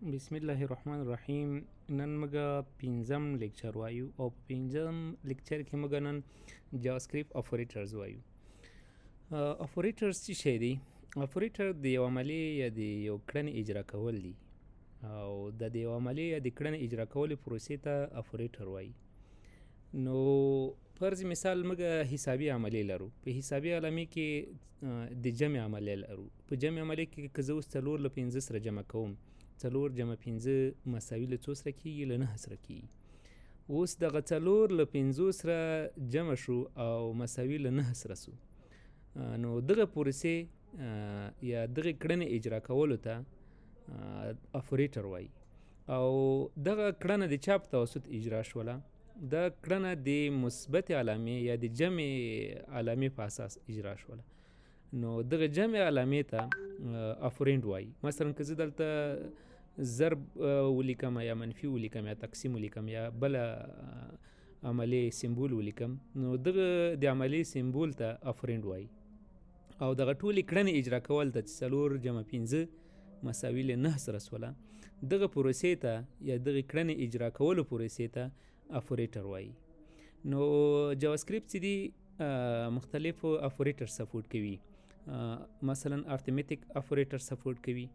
بسم الله الرحمن الرحیم. نن موږ پنځم لیکچر وایو او په پنځم لیکچر کې موږ نن جاوا اپریټرز وایو. اپریټرز څه شی دی؟ اپریټر د یو عملي یا د یو کړنې اجرا کول دي او د یو عملي یا د کړنې اجرا کولو پروسې ته اپریټر وایي. نو فرض مثال موږ حسابي عملي لرو، په حسابي عملي کې د جمع عملیه لرو. په جمع عملیه کې که زه اوس څلور له پنځه سره جمع کوم، څلور جمع پنځه مساوي له څو سره کیږي؟ له 9 سره کیږي. اوس دغه څلور له پنځو سره جمع شو او مساوي له 9 سره سو، نو دغه پروسې یا دغه کړنې اجرا کولو ته اپریټر وایي. او دغه کړنه د چا په توسط اجرا شوله؟ دا کړنه د مثبت علامې یا د جمع علامې په اساس اجرا شوله. نو دغه جمع علامې ته افرینډ وایي. مثلا که زه دلته ضرب ولیکم یا منفي ولیکم یا تقسیم ولیکم یا بله عملې سمبول ولیکم، نو دغه د عملې سمبول ته افرینډ وایي. او دغه ټولې کړنې اجرا کول ته چې څلور جمع پنځه مساوي له 9 سره سوله، دغه پروسې ته یا دغه کړنې اجرا کولو پروسې ته اپریټر وایي. نو جاوا سکریپټ چې دي مختلفو اپریټر سپورټ کوي. مثلا ارتمیتیک اپریټر سپورټ کوي،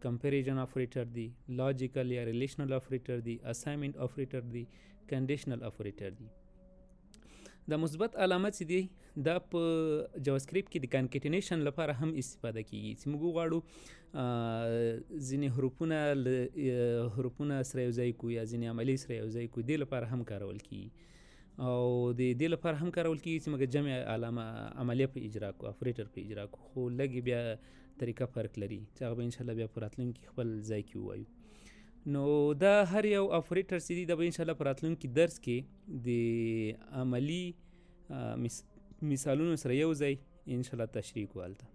کمپیریجن اپریټر دی، لاجیکل یا ریلیشنل اپریټر دی، اساینمنت اپریټر دی، کنډیشنل اپریټر دی. د مثبت علامه چې دی دا په جاوا سکریپټ کې د کانکټینیشن لپاره هم استفاده کیږي، چې موږ غواړو ځینې حروفونه له حروفونه سره یو ځای کو یا ځینې عملي سره یو ځای کو، دې لپاره هم کارول کیږي. او د دې لپاره هم کارول کیږي چې موږ جمع علامه عملیه په اجرا کو، اپریټر په اجرا کو، خو لږ بیا طریقه فرق لري چې هغه به انشاءالله بیا په راتلونکي خپل ځای کې ووایو. نو دا هر یو اپریټر چې دی دا به انشاءالله په راتلونکي درس کې د عملي مثالونو سره یو ځای انشاءالله تشریح کوو هلته.